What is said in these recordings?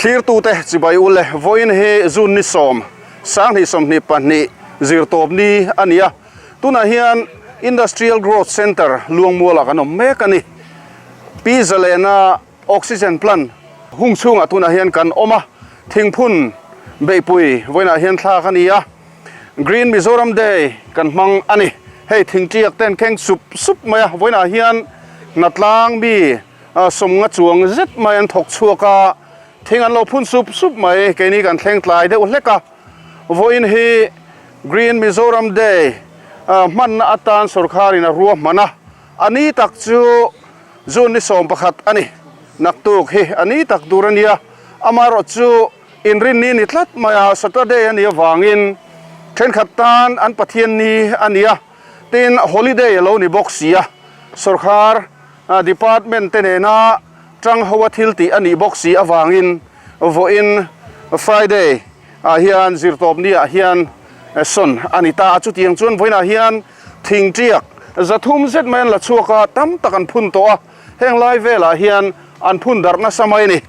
Thlirtute chibai ule vawiin hi June ni sawm, sanghnih 22 zirtawp ni a ni a. Tunah hian Industrial Growth Centre Luangmualah kan awm mek a ni. Pi Zalena Oxygen Plant hung chhungah tunah hian kan awm a, thingphun beihpui vawiinah hian thlak a ni a. Green Mizoram Day kan hmang a ni. Hei thingtiak te an kheng sup sup mai a, vawiinah hian hnatlang mi sawmnga chuang zet mai an thawk chhuak a, thing an lo phun sup sup mai, keini kan thleng tlai deuh hlek a. Vawiin hi Green Mizoram Day hmanna atan sawrkharin a ruahman a, a ni tak chu June ni 11 a ni. Naktuk hi a ni tak tur a nia, amaherawh chu inrinni ni tlat mai a, Saturday a nih avangin thenkhat tan an Pathian ni a ni a, tin holiday a lo ni bawk si a, sawrkhar department te nena tang ho a thil tih a nih bawk si avangin vawiin Friday ah hian zirtawp ni ah hian sawn a ni ta a, chutiang chuan vawiinah hian thingtiak 300 zet mai an la chhuak a, tam tak an phun tawh a, heng lai velah hian an phun darh nasa mai a ni.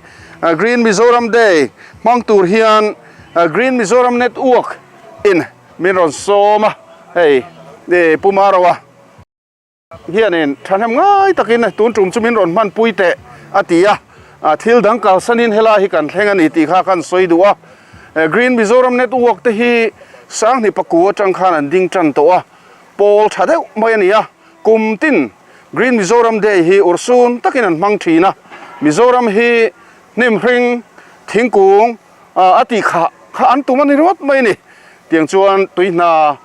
Green Mizoram Day hmang tur hian Green Mizoram Network in min rawn sawm a, hei Pu Maroa hianin thahnem ngai takin tun tum chu min rawn hmanpui teh a ti a, thil dang kalsanin helai hi kan thleng a ni tih kha kan sawi duh a. Green Mizoram Network te hi Sanghni Paku atang khan an ding tan tawh a, pawl tha deuh mai a ni a, kum tin Green Mizoram Day hi urhsun takin an hmang thin a, Mizoram hi hnim hring thingkung a tih kha kha an tum a ni ringawt mai a ni. Tiang chuan tui hna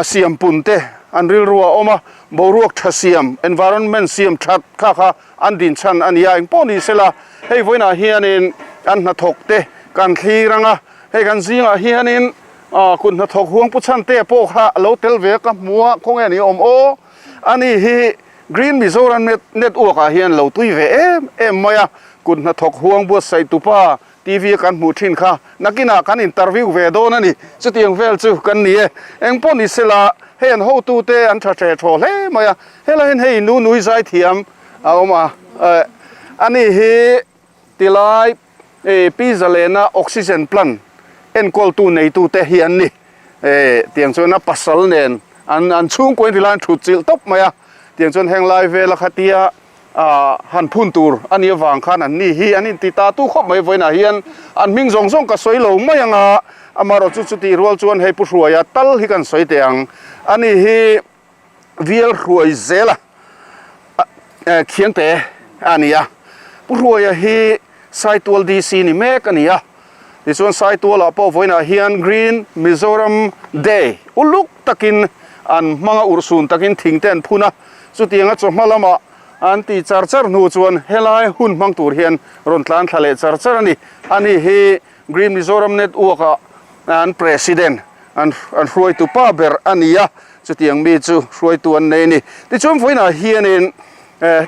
siam pun te an rilru a awm a, boruak tha siam, environment siam that kha kha an din chhan a ni a, engpawh ni sela hei vawiinah hianin an hnathawk te kan thlir ang a, hei kan zingah hianin kut hnathawk huang pu chhan te pawh kha a lo tel ve a ka hmu a, khawnge a ni awm aw? Ani hi Green Mizoram Network ah hian lo tui ve em em mai a, kut hnathawk huang buatsaih tupa TV a kan hmuh thin kha nakinah kan interview ve dawn a ni, chutiang vel chu kan ni e. Engpawh ni sela hei an hotute an tha ṭhe thaw hle mai a, helai hian hei nu nui zai thiam a awm a, ani hi tilai Pi Zalena oxygen plant enkawltu neitute hi an ni. Tiang chuan a pasal nen an an chhungkuain tilai an thut chilh tawp mai a, tiang chuan heng lai vela khatia han phun tur a nih avang khan an ni hi an inti ta tu khawp mai vawiinah hian an hming zawng zawng ka sawi lo mai ang a, amaherawh chu chutih rual chuan hei Pu Hruaia tal hi kan sawi teh ang, ani hi Vial Hruai zela Khiangte a ni a, Pu Hruaia hi Saitual DC ni mek a ni a, tichuan Saitualah pawh vawiinah hian Green Mizoram Day uluk takin an hmang a, urhsun takin thing te an phun a, chutianga chawhma lamah an ti char char hnu chuan helai hun hmang tur hian rawn tlan thla leh char char a ni. Ani hi Green Mizoram Network-ah an President, an hruaitu pa ber a ni a, chutiang mi chu hruaitu an nei a ni. Tichuan vawiinah hianin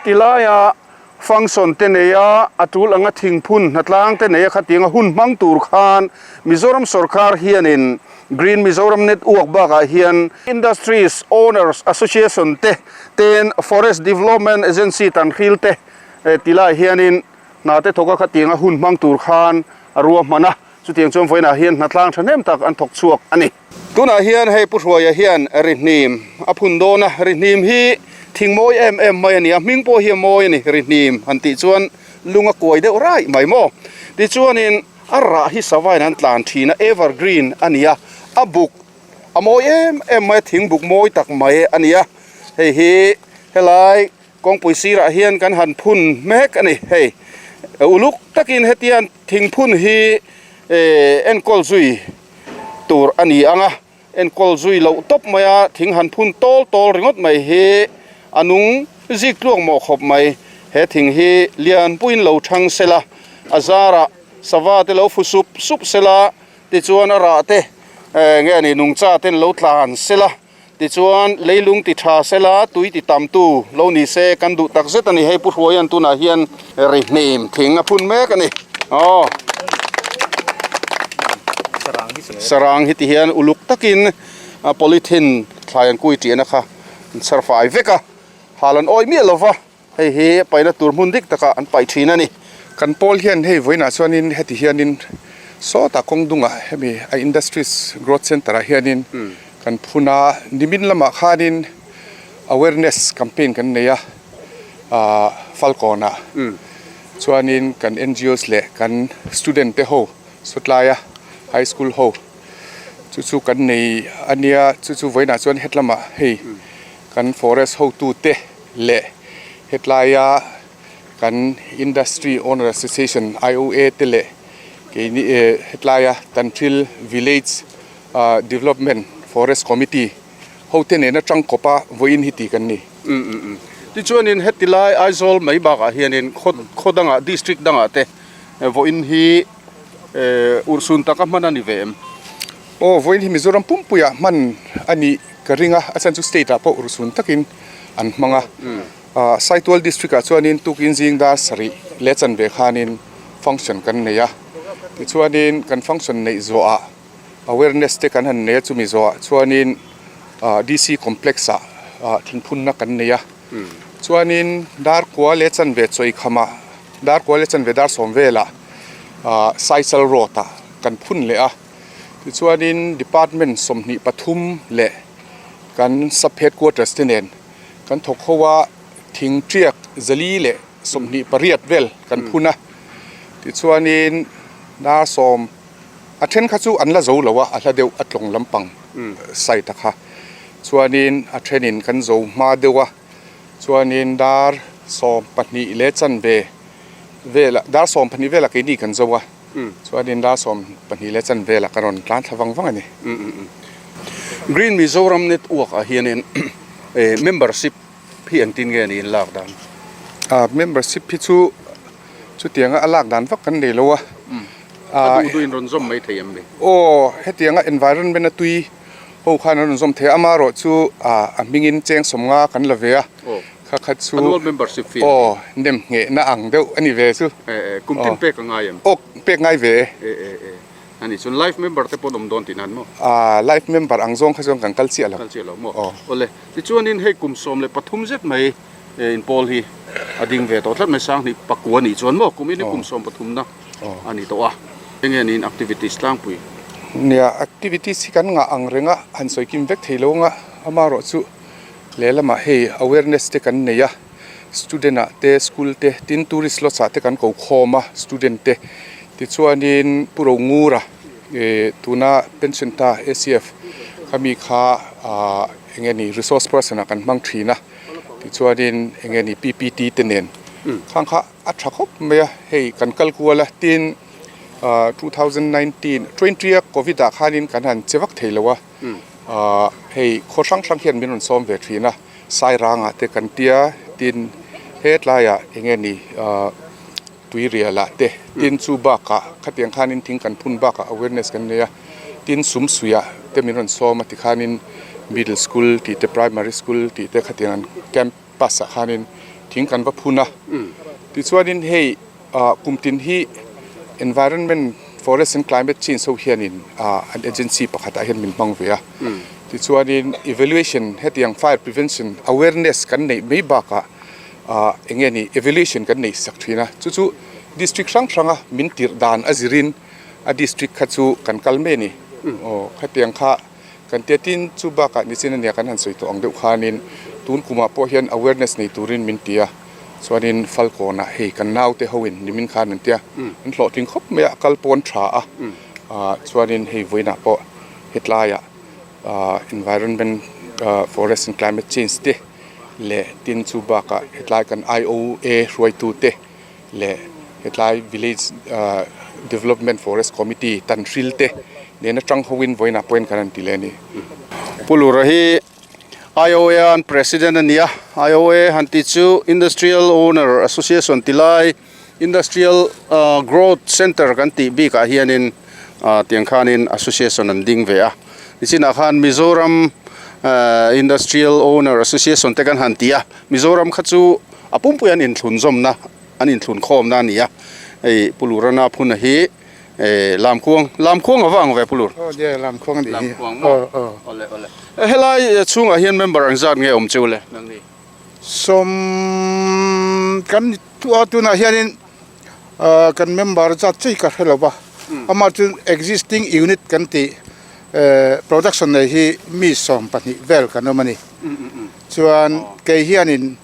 tilaia function te nei a, a tul anga thingphun hnatlang te nei a khatianga hun hmang tur khan Mizoram sorkar hianin Green Mizoram Network bakah hian Industries Owners Association te ten Forest Development Agency tanhril te tilai hianin hna te thawk a khatianga hun hmang tur khan a ruahman a, chutiang chuan vawiinah hian hnatlang thahnem tak an thawk chhuak a ni. Tunah hian hei Pu Hruaia hian rihnim a phun dawn a, rihnim hi thing mawi em em mai a ni a, hming pawh hi a mawi a ni, rihnim han tih chuan lung a kuai deuh raih mai maw. Tichuanin a rah hi savain an tlan thin a, evergreen a ni a, a buk a mawi em em mai a, thing buk mawi tak mai a ni a, hei hi helai kawngpui sirah hian kan han phun mek a ni, hei uluk takin hetiang thingphun hi enkawl zui tur a ni ang a, enkawl zui loh tawp mai a, thing han phun tawl tawl ringawt mai hi a nung zik tluak mawh khawp mai. He thing hi lian puiin lo thang sela, a zarah sava te lo fu sup sup sela, tichuan a rah te nge a ni nungcha ten lo tlan sela, Tichuan, leilung ti tha sela, tui ti tamtu lo ni se kan duh tak zet a ni. Hei Pu Hruaia'n tunah hian ri hnim thing a phun mek a ni. Aw. Sarang hi ti hian uluk takin polythene thlai an kui tian a kha an chhar fai vek a, hal an awih miah lo va, hei hi paihna tur hmun dik takah an paih thin a ni. Kan pawl hian hei vawiinah chuanin heti hianin sawtah kawng dungah hemi a Industries Growth Centre ah hianin kan phun a, nimin lamah khanin awareness campaign kan nei a ah Falkawn ah chuanin kan NGOs leh kan student te ho sawtlaia high school ho chu chu kan nei a nia chu chu vawiinah chuan hetlamah hei kan forest hotute leh hetlaia kan Industry Owner Association, IOA, te leh keini hetlaia Tanhril Village Development Forest Committee hote nena tangkawpa vawiin hi tih kan ni. Tichuanin heti lai Aizawl mai bakah hianin khaw dangah district dangah te vawiin hi urhsun taka hman a ni ve em? Aw, vawiin hi Mizoram pumpuiah hman a nih ka ring a, a chhan chu state ah pawh urhsun takin an hmang a. Saitual District ah chuanin tukin zing dar sarih leh chanve khanin function kan nei a, tichuanin kan function neih zawhah awareness te kan han nei a, chumi zawhah chuanin DC complex ah thingphunna kan nei a, chuanin dar kua leh chanve chawi khamah dar kua leh chanve dar sawm velah Saichal road ah kan phun leh a, tichuanin department 23 leh kan sub headquarters te nen. Kan thawk ho a, thing tiak 428 vel kan phun a, tichuanin dar sawm a then kha chu an la zo lo a, a hla deuh a tlawng lampang side a kha, chuanin a thenin kan zo hma deuh a, chuanin dar 12 leh chanve velah dar 12 velah keini kan zo a, chuanin dar 12 leh chanve velah kan rawn tlan thla vang vang a ni. Green Mizoram Network ah hianin membership hi engtin nge niin lak dan? A membership hi chu chutianga a lak dan vak kan nei lo a. A duh duhin rawn zawm mai thei em ni? Aw, hetianga environment a tui ho khan an rawn zawm thei a, amaherawh chu a hmingin cheng 50 kan la ve a, kha kha chu Annual membership fee. Aw, nem nghehna ang deuh a ni ve chu. Kum tin pek a ngai em? Aw, pek ngai ve e. A nih chuan life member te pawh an awm dawn tih nan maw? Aaa life member ang zawng kha chuan kan kal chiah lo. Kal chiah lo maw? Aw. Awle, tichuanin hei kum 13 zet mai inpawl hi a ding ve tawh tlat mai, 2009 nih chuan maw? Kum in hi kum 13 na a ni tawh a. Enge niin activities tlangpui? Nia, activities hi kan ngah ang reng a, han sawi kim vek thei lo ang a, amaherawh chu lehlamah hei awareness te kan nei a. Student ah te school te tin tourist lodge ah te kan ko khawm a student te tichuanin Pu Rongura eh tuna pension ta ACF khami kha ah eng nge ni resource person ah kan hmang thin a tichuanin eng nge ni PPT te nen khang kha a tha khawp mai a hei kan kal kual a tin ah 2019 20 a covid ah khanin kan han che vak thei lo a. Ahh hei khaw hrang hrang hian min rawn sawm ve thin a, Sairangah te kan tia tin hetlaiah eng nge ni ahh Tuirialah te tin chu bakah khatiang khanin thing kan phun bakah awareness kan nei a, tin Sumsuiah te min rawn sawm a tikhanin middle school tih te primary school tih te khatiang an campus ah khanin thing kan va phun a, tichuanin hei. Kum tin hi Environment, Forest and Climate Change ho hianin an agency pakhatah hian min hmang ve a. Tichuanin evaluation hetiang fire prevention awareness kan neih mai bakah eng nge ni evaluation kan neih sak thin a. Chu chu district hrang hranga min tirh dan a zirin a district kha chu kan kal mai a ni. Aw khatiang kha Kan tia tin chu bakah nichin ania kan han sawi tawh ang deuh khanin tun kumah pawh hian awareness nei turin min ti a, chuanin Falkawnah hei kan naute hoin nimin khan an tia an hlawhtling khawp mai a, a kal pawn tha a, chuanin hei vawiinah pawh hetlaiah environment forest and climate change te leh tin chu bakah hetlai kan IOA hruaitute leh hetlai village development forest committee tan hril te nena tang hoin vawiinah pawhin kan han ti leh a ni. Pu Lura hi IOA an president a ni a, IOA han tih chu Industrial Owner Association ti lai Industrial Growth Centre kan tih bikah hianin tiang khanin association an ding ve a, nichinah khan Mizoram Industrial Owner Association te kan han ti a, Mizoram kha chu A pumpui an inthlunzawmna, an inthlunkhawmna a ni a, hei Pu Lurana phuna hi Lamkhuang, Lamkhuang a va ang ve Pu Lur? Aw nia, Lamkhuang a nih hi. Lamkhuang maw? Aw, aw. Awle, awle. Helai chhungah hian member ang zat nge awm cheu le nangni? Sawm kan ni tû a, tunah hianin. Kan member zat chiah hi ka hre lo va, amah chu existing unit kan tih production nei hi mi 12 vel kan awm a ni. Chuan kei hianin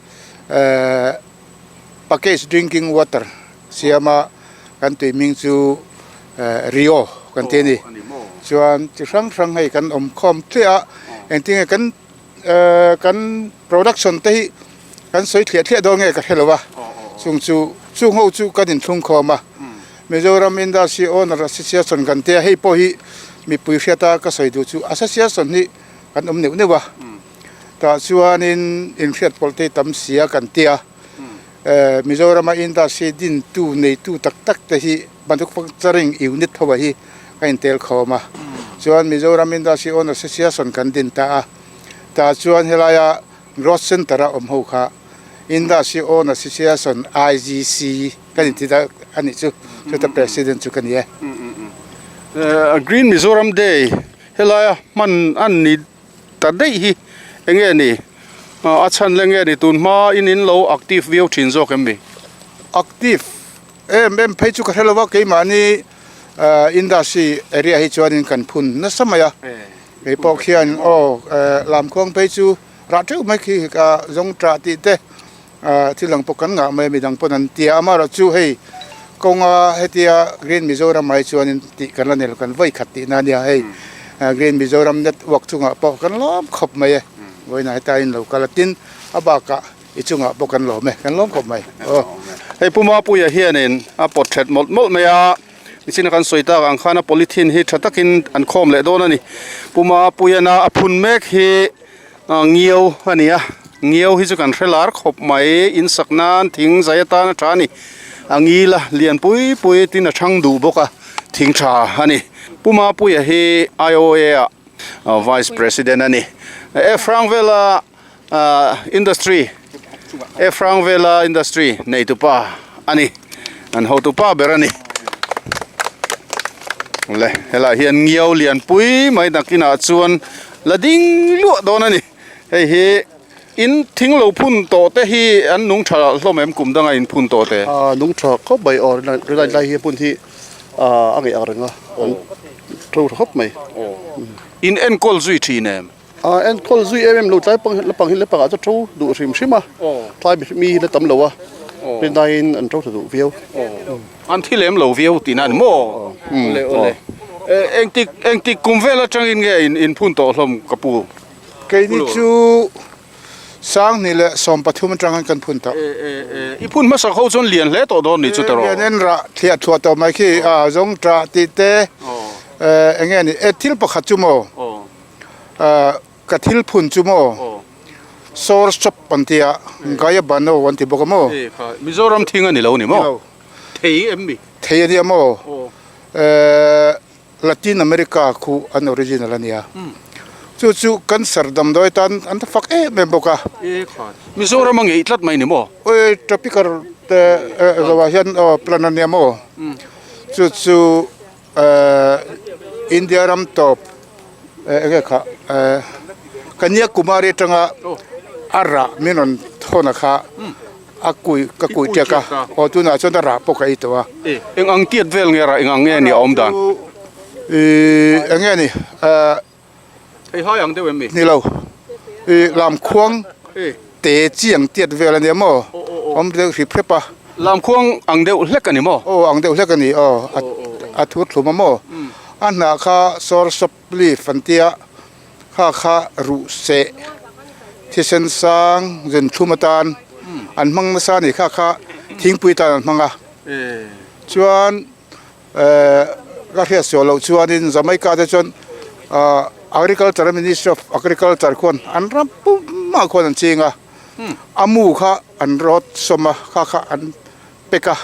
package drinking water siama kan tui hming chu Rio kan ti a ni. Chuan chi hrang hrang hei kan awm khawm tliah a, engtin nge kan kan production te hi kan sawi thliah thliah dawn nge ka hre lo a, chung chu chung ho chu kan inthlung khawm a, Mizoram Industry Owner Association kan tia hei pawh hi mipui hriata ka sawi duh chu association hi kan awm neuh neuh a, tah chuanin inhriat pawlh te hi tam sia kan tia, Mizorama industry dintu neitu tak tak te hi manufacturing unit ho ah hi a intel khawm a, chuan Mizoram Industry Owner Association kan din ta a, tah chuan helaia Growth Centre a awm ho kha Industry Owner Association, IGC, kan inti ta a nih chu, chuta President chu ka ni e. Green Mizoram Day helaia hman a ni ta daih hi eng nge ni? A chhan leh nge ni tun hma in in lo active viau thin zawk em mi? Active em em phei chu ka hre lo va, keimahni industry area hi chuanin kan phun nasa mai a, kei pawh khian aw lamkhuang phei chu rah teuh mai khi ka zawng tah tih te Thil dang pawh kan ngah mai a, midang pawn an tia. Amaherawh chu hei kawnga hetia Green Mizoram ai chuanin tih kan la nei lo, kan vawi khat tihna a nia. Hei Green Mizoram network chungah pawh kan lawm khawp mai e, vawiinah heta in lo kal a, tin a bakah i chungah pawh kan lawm e, kan lawm khawp mai. Aw. Hei Pu Mapuia hianin a pawt that mawlh mawlh mai a, nichina kan sawi tak ang khan a polythene hi tha takin an khawm leh dawn a ni. Pu Mapuiana a phun mek hi. Ngiau a ni a, ngiau hi chu kan hre lar khawp mai, in sak nan thing zai atan a tha a ni, a ngil a lian pui pui tin a thang duh bawk a, thing tha a ni. Pu Mapuia hi IOA ah Vice President a ni. F Hrangvela Industry F Hrangvela Industry neitupa a ni, an hotupa ber a ni. Le helaiah hian ngiau lian pui mai nakinah chuan La ding luah dawn a ni. Hei hi in thing lo phun tawh te hi an nung tha hlawm em kum danga in phun tawh te? A nung tha khawp mai aw rilai lai hi hmun hi a ngaih ang reng a, an tho tha khawp mai. In enkawl zui thin em? A enkawl zui em em lo tlai pang lapang hi lapangah chu tho duh hrim hrim a, tlai mi hi la tam lo a, rinaiin an tho tha duh viau. An thi lem lo viau tihna a ni maw? Awle awle. Engtik engtik kum vel atangin nge in in phun tawh hlawm ka pu? Keini chu 2013 atangin kan phun tawh. I phun hmasak ho chuan lian hle tawh dawn ni chu tawh rawh. Lian en rah thliah thuah tawh mai khi a zawng tah tih te eng nge ni e thil pakhat chu maw ka thil phun chu maw source chop an tia Gayabano an ti bawk a maw? Mizoram thing a ni lo ni maw? Thei em mi? Thei a nia maw? Ehh Latin America khu an original a nia. Chu chu cancer damdawi tan an ta fak em em bawk a. Mizoram a ngeih tlat mai ni maw? Oi tropical te zawhah hian aw plant a nia maw? Chu chu ehh India ram tawp eng nge kha ehh Kanyakumari atanga a rah min rawn thawn a kha a kui ka kui tek a aw tunah chuan a rah pawh ka ei tawh a. Eng ang tiat vel nge rah eng ang nge ni a awm dan? Ih eng nge ni ehh. Theihai ang deuh em mi? Ni lo ih lamkhuang te chi ang tiat vel a nia maw awm deuh hrip hrep a. Lamkhuang ang deuh hlek a ni maw? Aw ang deuh hlek a ni aw a thur thlum a maw a hnah kha sawrsawp leaf an tia kha kha ruh seh thisen sang zun thlum atan an hmang nasa a ni kha kha thingpui tan an hmang a chuan Ehh ka hriat sual loh chuanin Jamaica te chuan ahh Agriculture Ministry of Agriculture khuan an ram pumah khuan an ching a, a mu kha an rawt sawm a, kha kha an pack a,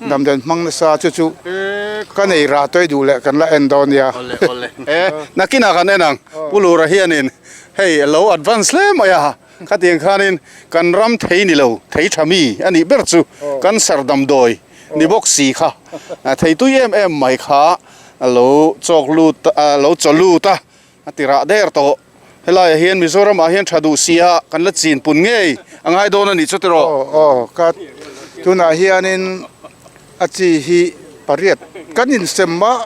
damdawi an hmang nasa chu chu ka nei rah tawih duh leh kan la en dawn nia. Awle awle e nakinah kan en ang Pu Lura hianin hei a lo advance hle mai a, khatiang khanin kan ram thei ni lo thei tha mi a nih ber chu cancer damdawi ni bawk si kha thei tui em em mai kha a lo chawk lut a lo chaw lut a a ti rah der tawh helaiah hian Mizoram ah hian tha duh si a kan la chin pun ngei a ngai dawn a nih chu tiraw. Aw aw ka tunah hianin. A chi hi pariat kan insem a,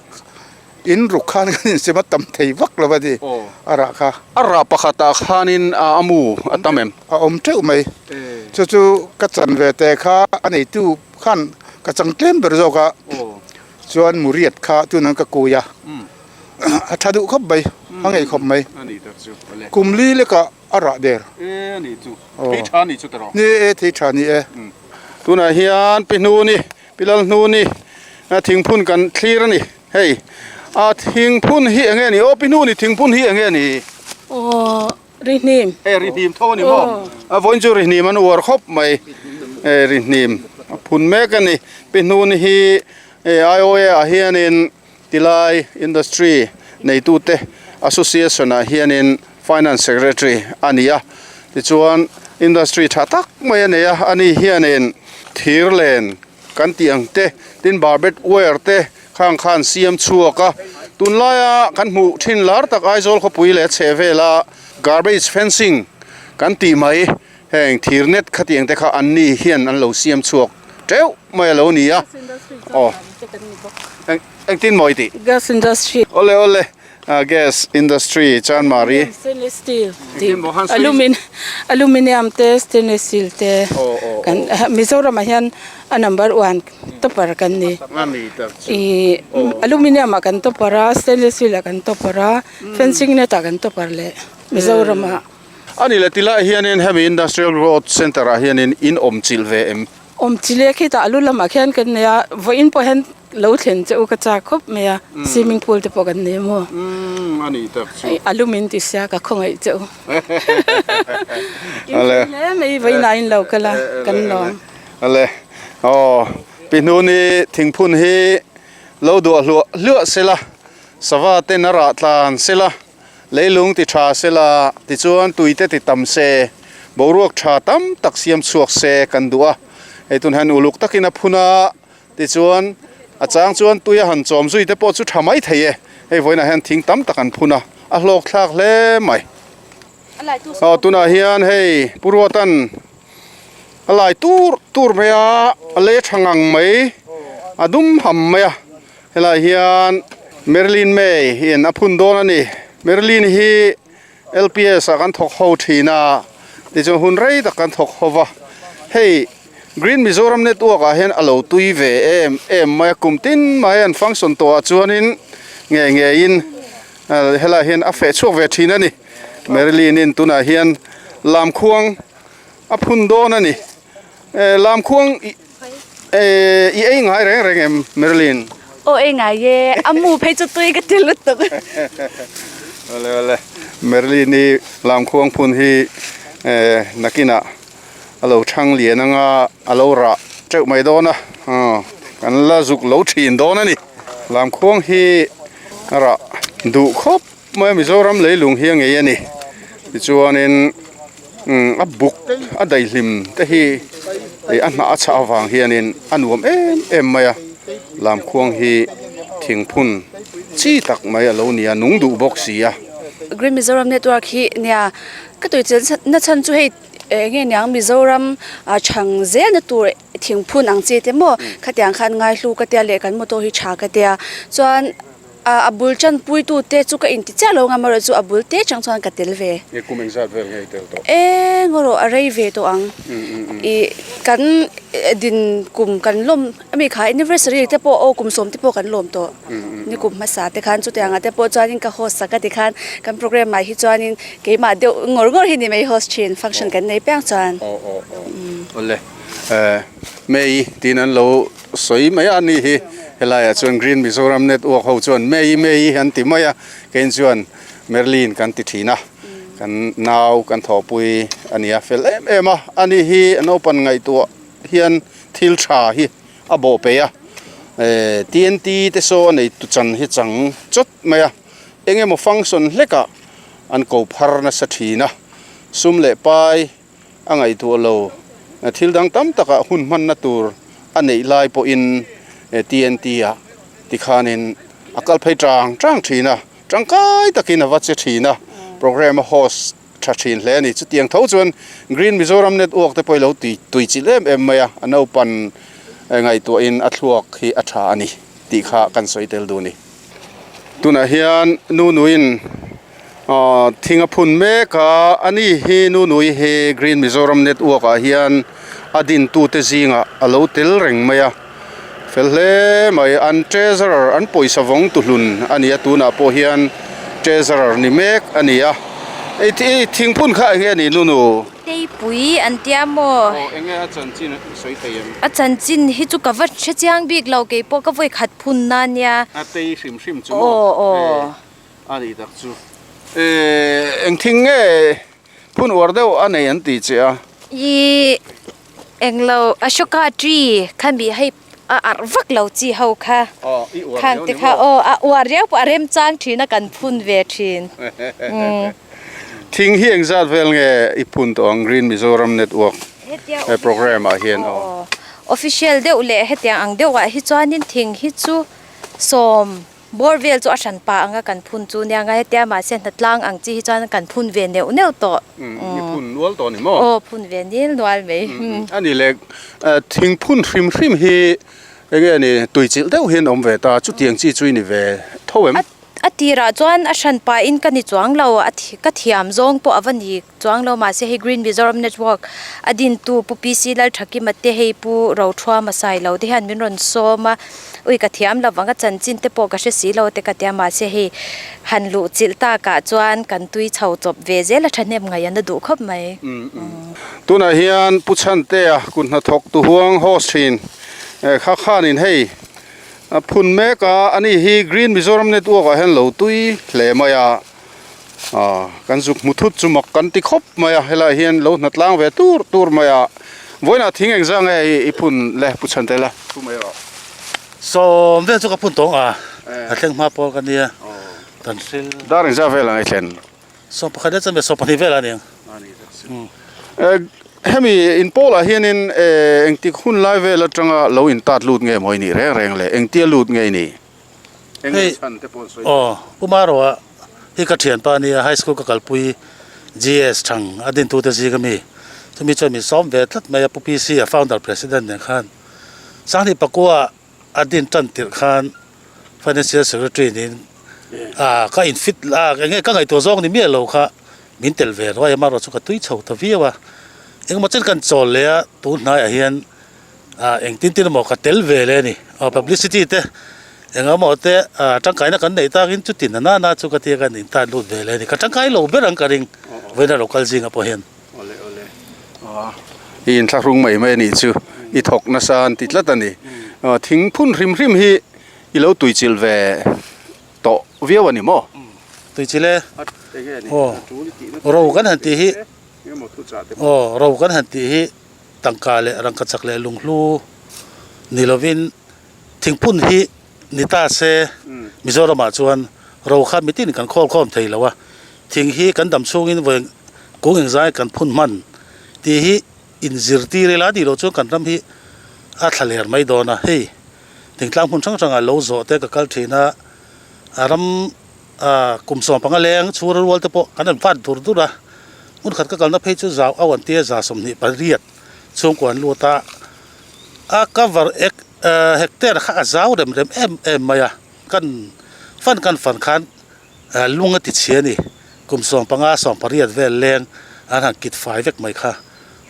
in ruk khan kan insem a tam thei vak lo a ni a rah kha. A rah pakhatah khanin a mu a tam em? A awm teuh mai. Chu chu ka chan ve te kha a neitu khan ka chang tlem ber zawk a, chuan muriat kha tunah ka kui a, a tha duh khawp mai, a ngei khawp mai. Kum li lekah A rah der. E a ni chu. Thei tha ni chu tawh. Ni e thei tha ni e. Tunah hian pi hnu ni pi lal hnu ni thingphun kan thlir a ni hei a thingphun hi enge ni aw pi hnu ni thingphun hi enge ni. Aw rihnim. E rihnim tho a ni maw a vawiin chu rihnim an uar khawp mai e rihnim a phun mek a ni pi hnu ni hi IOA ah hianin Tilai Industry neitute Association ah hianin Finance Secretary a ni a, tichuan Industry tha tak mai a nei a, ani hianin thir len kan tih ang te, tin barbed wire te khang khan siam chhuak a, tunlaia kan hmuh thin lar tak Aizawl khawpui leh a chheh vela garbage fencing kan tih mai Heng thir net khatiang te kha an ni hian an lo siam chhuak teuh mai a lo ni a. Aw. Engtin maw i tih? Gas industry. Awle awle gas industry Chanmari. Stainless steel tih alumin aluminium te stainless steel te kan Mizoram ah hian a number one topper kan ni. I aluminium ah kan topper a stainless steel ah kan topper a fencing net ah kan topper leh Mizoram ah. A ni le tilaiah hianin hemi Industrial Growth Centre ah hianin in awm chilh ve em? Awm chilh e, khitah a lu lamah khian kan nei a, vawiin pawh hian lo thlen che u ka chak khawp mai a, swimming pool te pawh kan nei maw? Umm a ni tak chu. A lu min ti sia ka khawngaih che u. In thlen hle mai vawiin ah in lo kal a, kan lawm. Ale aw pi hnuni thingphun hi lo duah hluah hluah sela, sava ten a rah tlan sela. Leilung ti tha se la, tichuan tuite ti tam se, boruak tha tam tak siam chhuak se kan duh a. Hei tun hian uluk takin a phun a, tichuan a chang chuan tui a han chawm zui te pawh chu tha mai thei e. Hei vawiinah hian thing tam tak an phun a, a hlawk thlak hle mai. Aw tunah hian hei Pu Ruatan a lai tur tur mai a, a lei a tha ngang mai, a dum ham mai a. Helaiah hian Marilyn May in a phun dawn a ni. Marilyn hi LPS ah kan thawk ho thin a, tichuan hun rei tak kan thawk ho va. Hei Green Mizoram Network ah hian a lo tui ve em em mai a, kum tin mai an function tawh ah chuanin ngei ngeiin helaiah hian a feh chhuak ve thin a ni. Marilyn in tunah hian Lamkhuang a phun dawn a ni. Lamkhuang I ei ngai reng reng em Marilyn? Aw ei ngai e, a mu phei chu tui ka ti lutuk. Awle awle, Marilyn i Lamkhuang phun hi nakinah a lo thang lian anga a lo rah teuh mai dawn a, kan la zuk lo thin dawn a ni. Lamkhuang hi a rah duh khawp mai a, Mizoram leilung hi a ngei a ni. Tichuanin a buk a daihlim te hi a hnah a chhah avang hianin a nuam em em mai a, lamkhuang hi thingphun chi tak mai a lo ni a, nung duh bawk si a. Green Mizoram Network hi nia ka tui chen na chhan chu hei eng nge niang Mizoram chhang zelna tur thingphun ang chi te maw khatiang khan ngaihlu ka tia leh kan motor hi tha ka tia chuan A bul tanpui tu te chu ka inti chiah lo ngam erawh chu a bul te chang chuan ka tel ve. Nge kum engzat vel nge i tel tawh? Eng erawh a rei ve tawh ang. I kan din kum kan lawm ami kha anniversary te pawh aw kum sawm te pawh kan lawm tawh. Ni kum hmasa te khan chutiang ah te pawh chuanin ka host sak a ti khan kan program ah hi chuanin keimah deuh ngawr ngawr hi ni mai host thin function kan nei piang chuan. Aw aw aw awle May tiin an lo Sawi mai a ni hi, helaiah chuan Green Mizoram Network ho chuan May May an ti mai a, kein chuan Merlin kan ti thin a, kan nau kan thawhpui a nia fel em em a, ani hi a naupan ngaihtuah hian thil tha hi a bawh peih a, eh TNT te saw a nei tu chan hi chang chawt mai a, eng emaw function hlekah an ko phar nasa thin a, sum leh pai. A ngaihtuah lo. Thil dang tam takah hun hmanna tur a neih lai pawhin TNT ah tikhanin a kal phei tang tang thin a, tangkai takin a va che thin a, programme a host tha thin hle a ni. Chutiang tho chuan Green Mizoram Network te pawh i lo tui chilh em em mai a, a naupan. Ngaihtuahin a thluak hi a tha a ni tih kha kan sawi tel duh a ni. Tunah hian Nunuiin thing a phun mek a, a ni hi Nunui hi Green Mizoram Network ah hian a dintute zingah a lo tel reng mai a, fel hle mai. An treasurer an pawisa vawng tuhlun a ni a, tunah pawh hian treasurer ni mek a ni a. I thingphun kha eng nge ni Nunu? Teipui an tia maw? Aw, eng nge a chanchin i sawi thei em? A chanchin hi chu ka va hre chiang bik lo, kei pawh ka vawi khat phun na nia. A tei hrim hrim chu maw? Aw, aw. A nih tak chu. Eng thing nge phun uar deuh a nei an ti che a? I eng lo, Ashoka tree kha mi hei a arh vak lo chi ho kha. Khang te kha aw a uar riau pawh a remchang thin a kan phun ve thin. Thing hi engzat vel nge i phun tawh ang Green Mizoram Network program ah hian aw. Official deuh leh hetiang ang deuh ah hi chuanin thing hi chu sawm Bawr vel chu a hran pah anga kan phun chu nia ngai hetia mahse hnatlang ang chi hi chuan kan phun ve neuh neuh tawh. I phun nual tawh ni maw? Aw phun ve nil nual mai. A ni le, thing phun hrim hrim hi enge ni tuichilh deuh hian awm ve ta, chutiang chi chu i ni ve tho em? A tirah chuan a hran pahin ka ni chuang lo, ka thiam zawng pawh a va ni chuang lo mahse hei Green Mizoram Network a dintu Pu PC Lalthakima te hei Pu Rothuama Sailo te hian min rawn sawm a, ui ka thiam lo vang a chanchin te pawh ka hre si lo te ka tia mahse hei han luh chilh takah chuan kan tui chho chawp ve zel a thahnem ngaih an la duh khawp mai. Tunah hian Pu Chhantea kut hnathawk tu huang host thin kha khanin hei a phun mek a, ani hi Green Mizoram Network ah hian lo tui hle mai a. Aw kan zuk hmu thut chu mak kan ti khawp mai a helaiah hian lo hna tlang ve tur tur mai a vawiinah thing eng zang nge i phun le pu chhan tel a thu mai rawh. Sawm vel chu ka phun tawng a a thleng hma pawl ka nia kan hril. Dar engzah vel ang i thlen? 11 leh chuan 12 vel a ni ang. Hemi in pawlah hianin engtik hun lai vel atanga lo intat lut nge maw i nih reng reng le engtia lut nge i nih? Hei aw Pu Maroa hi ka thianpa ania high school ka kalpui GS Thang a dintute zing ami chumi chuan min sawm ve tlat mai a Pu PC a founder president nen khan Sanghnih Pakua a din tan tirh khan financial secretary niin ah ka in fit a eng nge ka ngaihtuah zawng ni miah lo kha min tel ve ruai a Maroa chu ka tui chho ta viau a engemaw chen kan chawl leh a tun hnaiah hian Ah engtin tin emaw ka tel ve le a ni. Aw publicity te engemaw te ah tangkaina kan neih takin chuti na nana chu ka tia kan intan lut ve le a ni. Ka tangkai lo ber ang ka ring vawiin a lo kal zingah pawh hian. Awle awle aw i inthlahrung mai mai a nih chu i thawk nasa an ti tlat a ni. Aw thing phun hrim hrim hi i lo tuichilh ve tawh viau a ni maw? Tuichilh e. Aw ro kan han tih hi aw ro kan han tih hi. Tangka leh rangkachak leh lunghlu ni lovin thingphun hi ni ta se Mizoramah chuan ro kha mitin kan khawl khawm thei lo a, thing hi kan dam chhungin vawi kung engzai kan phun hman tih hi inzirtir ila nih loh chuan kan ram hi a thla ler mai dawn a, hei thingtlang hmun hrang hrangah lo zawh te ka kal thin a, a ram Kum 15 leng chhura rual te pawh kan rawn vat dur dur a, hmun khat ka kalna phei chu zau au an tia 28 chhungkua an lut a, a cover ek hectare kha a zau rem rem em em mai a, kan fan kan fan khan lung a ti chhi a ni, kum 15 18 vel leng an han kit fai vek mai kha,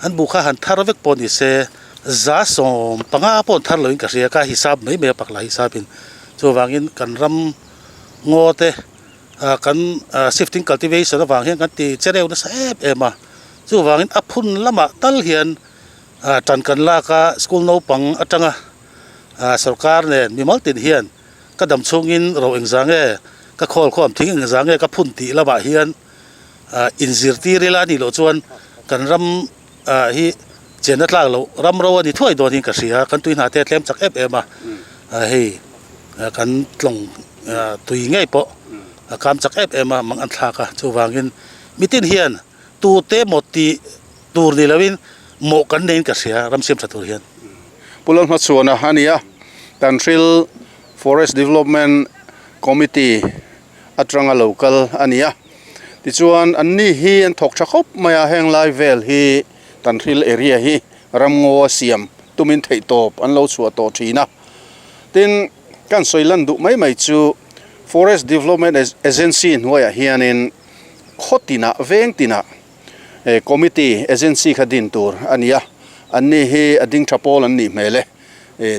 an buh kha han thar vek pawh ni se 150 pawh an thar loin ka hria ka hisap mai mai a pakla hisapin chuvangin kan ram. Ngaw te kan shifting cultivation avang hian kan ti che reuh nasa em em a, chuvangin a phun lamah tal hian tan kan lak a, school naupang atanga sorkar nen mimal tin hian ka dam chhungin ro engzah nge ka khawl khawm thing engzah nge ka phun tih lamah hian inzirtir ila anih loh chuan kan ram hi chenna tlak loh ram ro a ni thuai dawn hian ka hria, kan tui hna te a tlem chak em em a, hei kan tlawng tui ngei pawh a kam chak em em a mang an thlak a, chuvangin mitin hian tute maw tih tur ni loin mawh kan neiin ka hria ram siam tha tur hian. Pu Lalhmachhuana a ni a, Tanhril Forest Development Committee atanga lo kal a ni a, tichuan an ni hi an thawk tha khawp mai a, heng lai vel hi Tanhril area hi ramngaw a siam tum. tumin theihtawp an lo chhuah tawh thin a. Tin, kan sawi lan duh mai mai chu Forest Development Agency hnuaiah hianin khaw tinah, veng tinah committee agency kha din tur a ni a, anni hi a ding tha pawl an nih hmel e.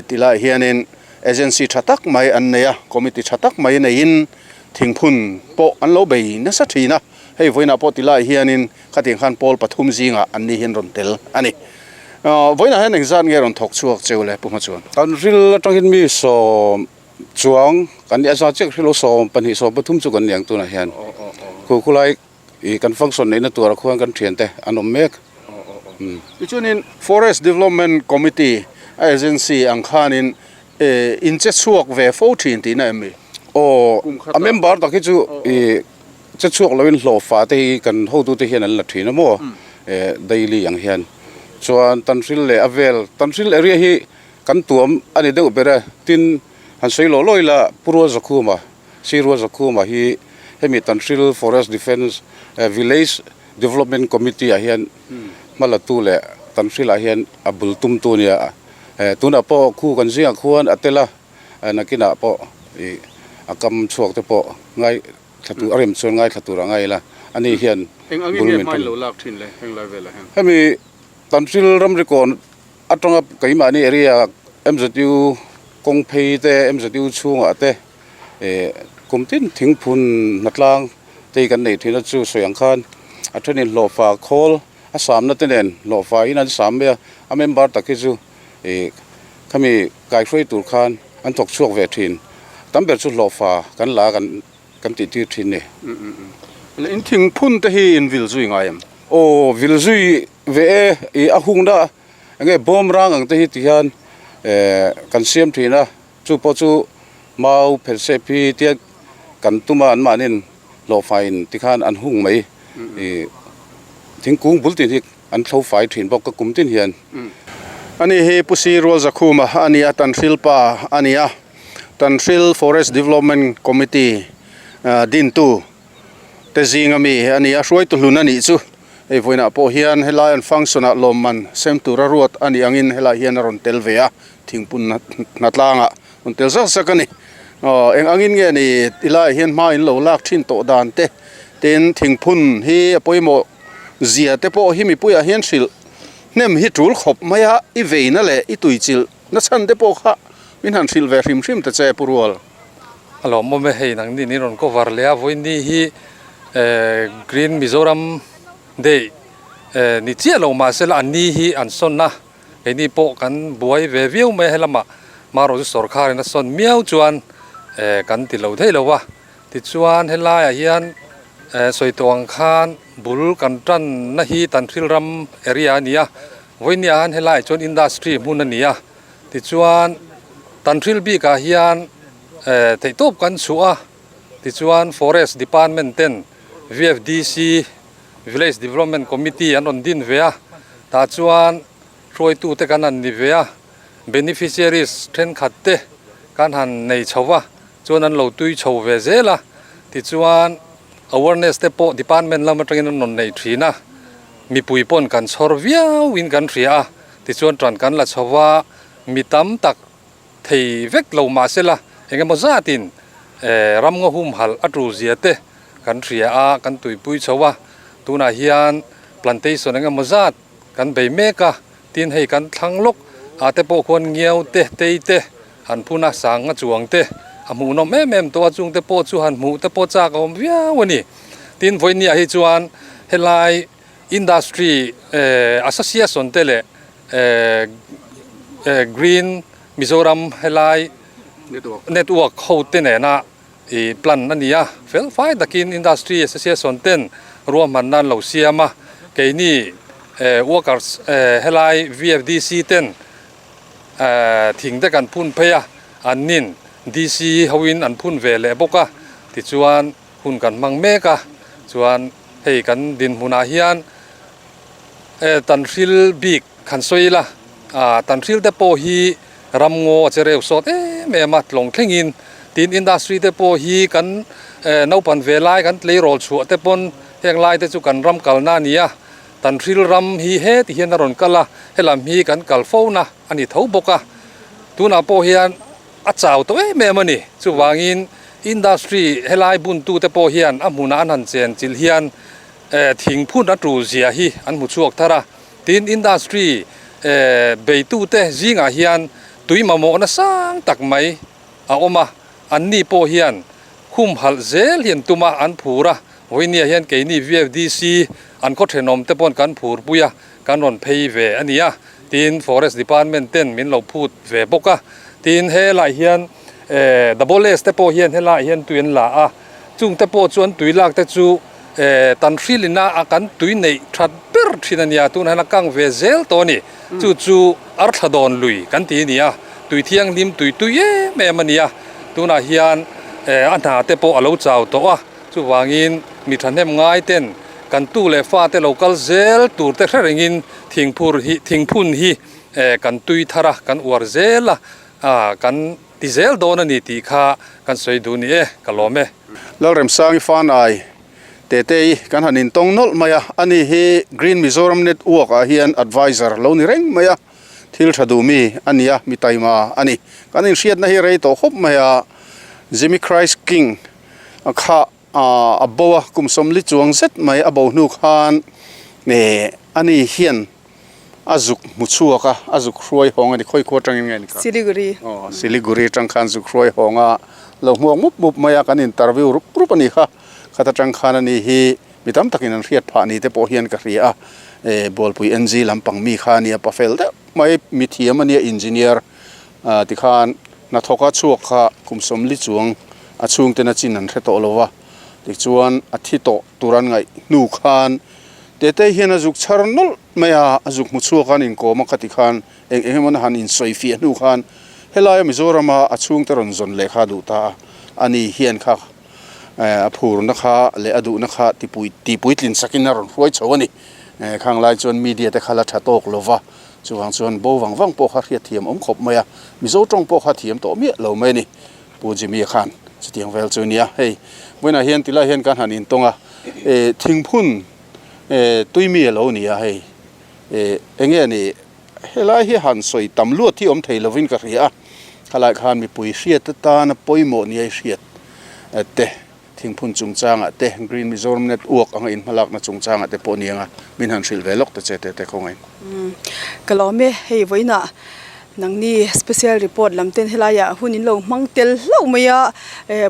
Tilaiah hianin agency tha tak mai an nei a, committee tha tak mai neiin thingphun pawh an lo bei nasa thin a, hei vawiinah pawh tilaiah hianin khatiang khan pawl pathum zingah anni hian rawn tel a ni. Vawiinah hian engzat nge rawn thawk chhuak cheu le Pu Hmachhuan? Kan ril atangin mi sawm chuang kan nih a za chiah hrilo 12 13 chu kan ni ang tunah hian khu khulai Ih kan function neihna turah khuan kan thiante an awm mek. Tichuanin Forest Development Committee a agency ang khanin in che chhuak ve fo thin tihna em mi? Aw, a member tak hi chu ih che chhuak loin hlawhfa te hi kan hotute hian an la thin a maw daily ang hian. Chuan Tanhril leh a vel, Tanhril area hi kan tuam a ni deuh ber e. Tin, han sawi lawh lawh ila Pu Rualzakhuma Sirua Zakhuma hi hemi Tanhril Forest Defence Village Development Committee ah hian hmalatu leh Tanhril ah hian a bul tumtu a nia. Tunah pawh khu kan zingah khuan a tel a, nakinah pawh ih a kam chhuak te pawh ngai thla tur a rem chuan ngai thla tur a ngai ila ani hian bul min tum. Hemi Tanhril ramri kawn atanga keimahni area MZU kawng phei te MZU chhungah te Eh kum tin thingphun hnatlang te hi kan nei thin a chu sawi ang khan a thenin hlawhfa khawl a samna te nen hlawhfa in an sam mai a a member tak hi chu ih khami kaihruai tur khan an thawk chhuak ve thin tam ber chu hlawhfa kan la kan kan tih tir thin ni. In thingphun te hi in vil zui ngai em? Aw vil zui ve e ih a hungna enge bawm rang ang te hi ti hian eh kan siam thin a. Chu pawh chu mau phelsep hi tia kan tum a, anmahnin hlawhfaiin tikhan an hung mai. Ih thingkung bul tin hi an thlo fai thin bawk ka kum tin hian. Ani hi Pu Si Rualzakhuma a ni a, Tanhril pa a ni a, Tanhril Forest Development Committee dintu te zinga mi a ni a, hruaitu hlun a nih chu. Hei vawiinah pawh hian helai an function ah lawmman sem tura ruat a nih angin helai hian a rawn tel ve a, thingpun hnatlangah rawn tel zak zak a ni. Aw eng angin nge ni tilaiah hian hma in lo lak thin tawh dan te tin thingphun hi a pawimawh zia te pawh hi mipuiah hian hrilh hnem hi tul khawp mai a, i veina leh i tuichilh na chhan te pawh kha min han hrilh ve hrim hrim ta che Pu Rual. A lawmawm e, hei nangni in rawn cover leh a, vawiin hi Green Mizoram Day ni chiah lo mahse la an ni hi an sawn a, keini pawh kan buai ve viau mai a helamah marawh chu sawrkharin a sawn miau chuan kan ti lo thei lo a, tichuan helaiah hian sawi tawh ang khan bul kan tanna hi Tanhril ram area a ni a, vawiin ah hian helaiah chuan industry hmun a ni a. Tichuan, Tanhril bikah hian theihtawp kan chhuah a, tichuan Forest Department ten VFDC, Village Development Committee, an rawn din ve a, tah chuan hruaitute kan han ni ve a, beneficiaries thenkhat te kan han nei chho va, chuan an lo tui chho ve zel a, tichuan awareness te pawh department lam atangin an rawn nei thin a, mipui pawn kan chhawr viauin kan hria a. Tichuan ṭan kan la chho va, mi tam tak thei vek lo mah sela eng emaw zatin ramngaw humhalh a ṭul zia te kan hria a, kan tuipui chho a, tunah hian plantation eng emaw zat kan bei mek a, tin hei kan thlang lawk ah te pawh khuan ngiau te, tei te han phun a, sanga chuang te a hmuhnawm em em tawh a, chung te pawh chu han hmuh te pawh chak a awm viau a ni. Tin vawinia hi chuan helai Industry Association te leh Green Mizoram helai network ho te nena ih plan a ni a, fel fai takin Industry Association ten ruahmanna an lo siam a, keini workers helai VFDC ten thing te kan phun phei a, an nin DC hoin an phun ve leh bawk a, tichuan hun kan hmang mek a, chuan hei kan dinhmunah hian Tanhril bik han sawi ila, Tanhril te pawh hi ramngaw a che reu sawt em em a, tlawng thlengin tin industry te pawh hi kan naupan ve lai kan tleirawl chhuah te pawn heng lai te chu kan ram kalna a ni a. Tanhril ram hi heti hian a rawn kal a, helam hi kan kal fo na a ni tho bawk a, tunah pawh hian a chau tawh em em a ni. Chuvangin industry helai buntute pawh hian a hmunah an han chen chilh hian thingphun a tul zia hi an hmu chhuak thar a. Tin, industry beitute zingah hian tui mamawhna sang tak mai a awm a, anni pawh hian humhalh zel hi an tum a, an phur a. Vawinia hian keini VFDC an khaw thenawm te pawn kan phur pui a, kan rawn phei ve a ni a, tin Forest Department ten min lo phut ve bawk a, tin helai hian Double S te pawh hian helai hian tui an la a, chung te pawh chu an tui lak te chu tan hrilin a kan tui neih that ber thin a nia, tunah hian a kang ve zel tawh a ni, chu chu Arthladawn lui kan ti a ni a, tui thianghlim tui tui em em a ni a, tunah hian a hna te pawh a lo chau tawh a. Chuvangin mi thahnem ngai ten kan tu leh fate lo kal zel tur te hre rengin thingphur hi thingphun hi kan tui thar a, kan uar zel a, kan ti zel dawn a ni tih kha kan sawi duh ni e, ka lawm e. Lalremsangi Fanai Tetei kan han intawng nawlh mai a, ani hi Green Mizoram Network ah hian advisor lo ni reng mai a, thil tha duh mi a ni a, mi taima a ni. Kan inhriatna hi rei tawh khawp mai a, Jimmy Christ King a kha a bo a, kum sawmli chuang zet mai a bo hnu khan ani hian a zuk hmu chhuak a, a zuk hruai hawng a ni. Khawi khua atangin nge ni kha? Siliguri. Aw, Siliguri atang khan zuk hruai hawng a, lo hmuak mup mup mai a, kan interview rup rup a ni kha. Khat atang khan ani hi mi tam takin an hriat phah ni te pawh hian ka hria a, Bualpui NG lampang mi kha a nia, pa fel deuh mai, mi thiam a nia, engineer tikhan Hnathawka chhuak kha kum sawmli chuang a chhungten a chin an hre tawh lo va, tichuan a thi tawh tur an ngaih hnu khan Tetei hian a zuk chhar nawlh mai a, a zuk hmu chhuak a an inkawm a khati khan eng eng emaw han insawi fiah hnu khan helaia Mizorama a chhungte rawn zawn leh kha a duh ta a, ani hian kha a phurna kha leh a duhna kha tipui tihpuitlin sakin a rawn hruai chho a ni. Khang lai chuan media te kha la tha tawk lo va, Chuvang chuan bo vang vang pawh kha hriatthiam awm khawp mai a, Mizo tawng pawh kha thiam tawh miah lo mai a ni. Pu Jimmy-a khan chutiang vel chu nia, hei vawiinah hian tilai hian kan han intawng a, eh thingphun eh tui mi a lo ni a, hei eh eng nge ni helai hi han sawi tam luat hi awm thei lovin ka hria a, khalai khan mipui hriat atana pawimawh nia i hriat te. Thingphun chungchangah te, Green Mizoram Network anga inhmalakna chungchangah te pawh niang a, min han hrilh ve lawk ta che tete khawngaih. Ka lawm e, hei vawiinah nangni special report lam ten helaiah hun in lo hmang tel hlauh mai a,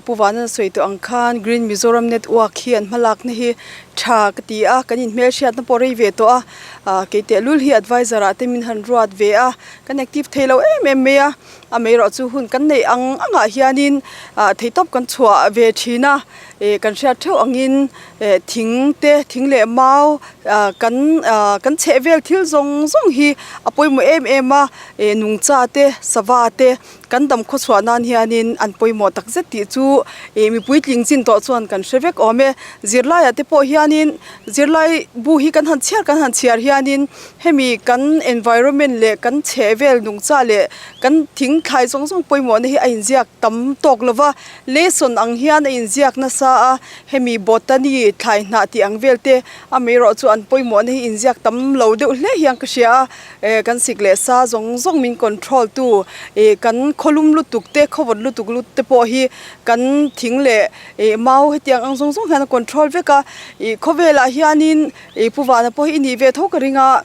Pu Vana sawi tawh ang khan Green Mizoram Network hi an hmalakna hi tha ka ti a, kan inhmelhriatna pawh rei ve tawh a, kei tehlul hi advisor ah te min han ruat ve a, kan active thei lo em em mai a. Amaherawh chu hun kan neih ang angah hianin ah theihtawp kan chhuah ve thin a, ih kan hriat theuh angin eh thing te thing leh mau ah kan ah kan chheh vel thil zawng zawng hi a pawimawh em em a, ih nungcha te sava te kan dam khaw chhuah nan hianin an pawimawh tak zet tih chu ih mipui tling chin tawh chuan kan hre vek awm e. Zirlaiah te pawh hianin zirlai bu hi kan han chhiar kan han chhiar hianin Hemi kan environment leh kan chhehvel nungcha leh kan thing thlai zawng zawng pawimawhna hi a inziak tam tawk lo va, lesson ang hian a inziak nasa a, hemi botany thlai hnah tih ang vel te amaherawh chu an pawimawhna hi inziak tam lo deuh hle hian ka hria a, eh kan sik leh sa zawng zawng min control tu ih kan khawlum lutuk te khawvawt lutuk lut te pawh hi kan thing leh ih mau hetiang ang zawng zawng hian a control vek a, ih khawvelah hianin. Ih Pu Vana pawh hi i nih ve tho ka ring a,